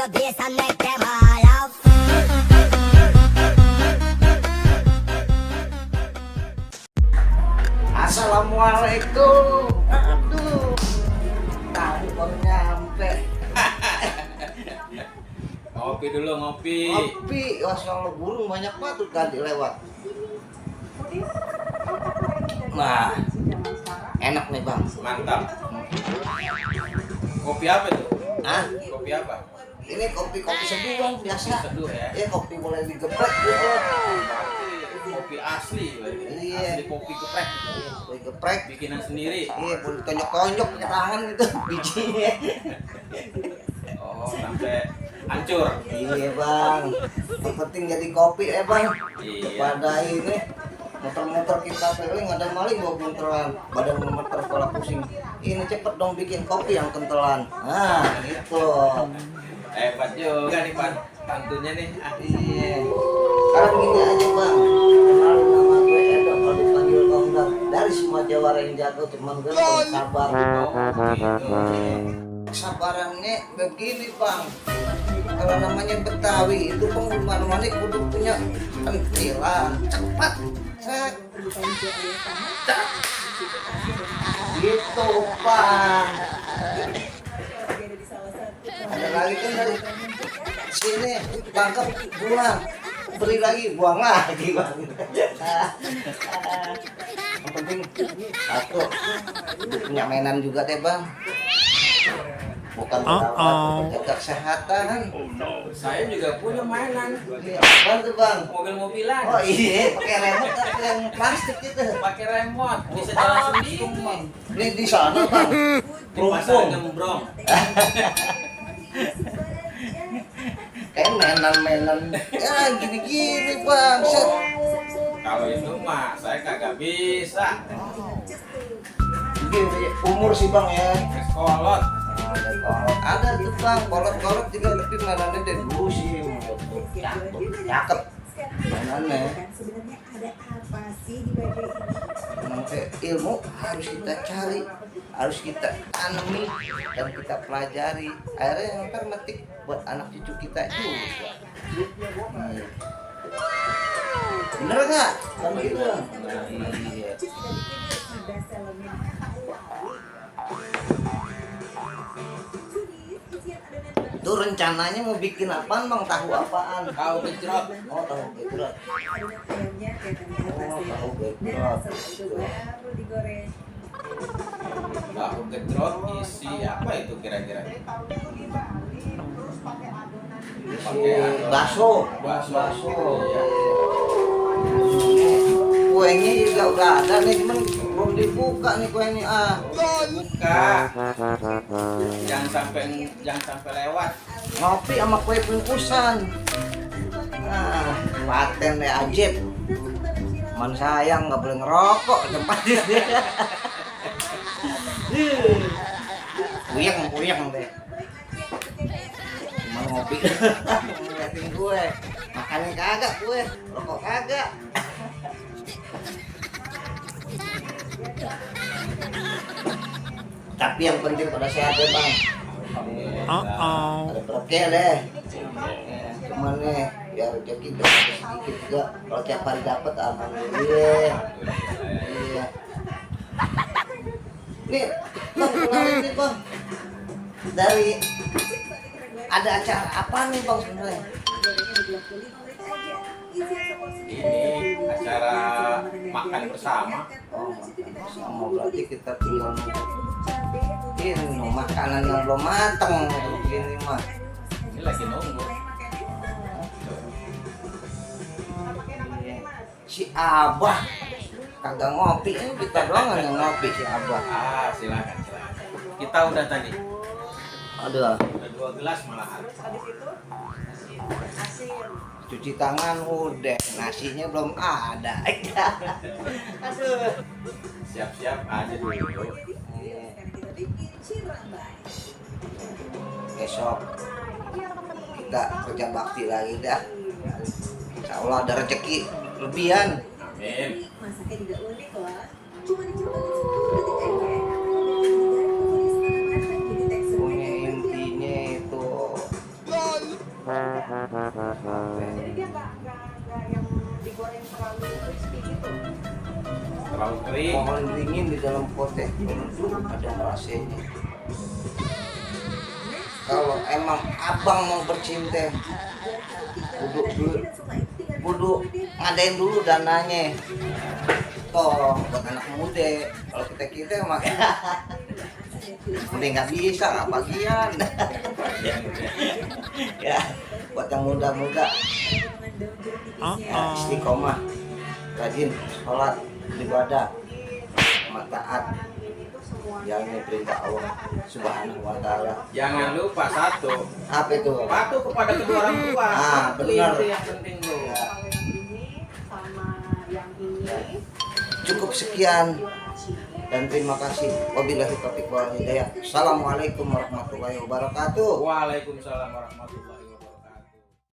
the bass and make them all off. Assalamualaikum. Aduh, tahu baru nyampe. Ngopi dulu, ngopi. Ngopi, wah soal burung banyak banget tuh tadi lewat. Nah, enak nih bang. Mantap. Kopi apa tuh? Hah? Kopi apa? Ini kopi seduh bang, biasa. Seduh ya. Ya kopi boleh digeprek gitu. Kopi asli, Iya. asli kopi geprek. Boleh geprek. Bikinan sendiri. Iya, boleh tonjok-tonjok pakai tangan gitu bijinya. Oh, sampai hancur. Iya bang, yang penting jadi kopi bang. Iya. Pada ini muter-muter kita keliling ada maling bawa buntelan, badan gemeter kepala pusing. Ini cepet dong bikin kopi yang kentelan. Nah itu. Hebat juga nih Pan, pantunnya nih. Iya. Sekarang gini aja bang, kenalin nama gue Edo, kalau dipanggil Kongdang. Dari semua Jawara yang jago, cuman gue paling sabar. Kesabarannya begini bang, kalau namanya Betawi itu bang mana-mana kudu punya kentilan cepat. Cek. Cek. Gitu bang. Ada lagi kan dari sini tangkap buang, beri lagi buang lagi bang. Yang penting aku punya mainan juga deh bang. Bukan perawat, jaga kesehatan. Saya juga punya mainan. Iya, apa tuh bang? Mobil-mobilan. Oh iya, pakai remote tapi yang plastik gitu. Pakai remote, bisa jalan sendiri. Ini di sana bang. Di pasar Gembrong. Kayak mainan ya gini-gini bang. Set. Kalau itu mah saya kagak bisa. Gini umur sih bang ya. Kolot. Ada tuh bang, kolot juga tapi mainannya dari dulu sih. Cakep mainannya. Memang ilmu harus kita cari, harus kita tanami dan kita pelajari. Akhirnya yang ntar metik buat anak cucu kita juga. Bener nggak? Kan gitu bang. Iya. Itu rencananya mau bikin apaan bang? Tahu apaan? Tahu gejrot. Oh tahu gejrot. Oh tahu gejrot. Tahu gejrot isi apa itu kira-kira? Bakso. Iya. Kuenya juga udah ada nih, cuman belum dibuka nih kuenya. Buka. Jangan sampai lewat. Ngopi sama kue bungkusan. Nah, paten deh ajib. Man sayang nggak boleh ngerokok tempat ini. Puyeng deh. Cuma ngopi. Ngeliatin gue. Makannya kagak gue, rokok kagak. Tapi yang penting pada sehat ya bang. Ada berkah deh. Cuman nih ya rezeki sedikit juga. Kalau tiap hari dapat alhamdulillah. Iya. Nih bang, kenalin nih bang. Dari ada acara apa nih bang sebenarnya? Ini acara makan bersama. Oh makan bersama berarti kita tinggal ini makanan yang belum matang begini mah. Ini lagi nunggu. Si Abah kagak ngopi, ini kita doang yang ngopi si Abah. Silakan. Kita udah tadi. Ada Udah 2 gelas malahan. cuci tangan udah, nasinya belum ada. Aduh. Siap-siap aja dulu. Besok kita kerja bakti lagi dah. Insya Allah ada rezeki lebihan. Amin. Masaknya juga unik loh. Punya intinya itu kering. pohon beringin di dalam potek itu ada rasanya. Kalau emang abang mau bercinta, kudu ngadain dulu dananya. Toh buat anak muda, kalau kita emang udah nggak bisa, nggak bagian. Ya, buat yang muda-muda, ya, istiqomah, rajin sholat, ibadah, taat, jalannya perintah Allah Subhanahu Wa Taala. Jangan lupa satu, Apa itu? patuh kepada kedua orang tua. Benar. Itu yang penting bro. Ya. Cukup sekian dan terima kasih. Wabillahi taufiq wal hidayah. Assalamualaikum warahmatullahi wabarakatuh. Waalaikumsalam warahmatullahi wabarakatuh.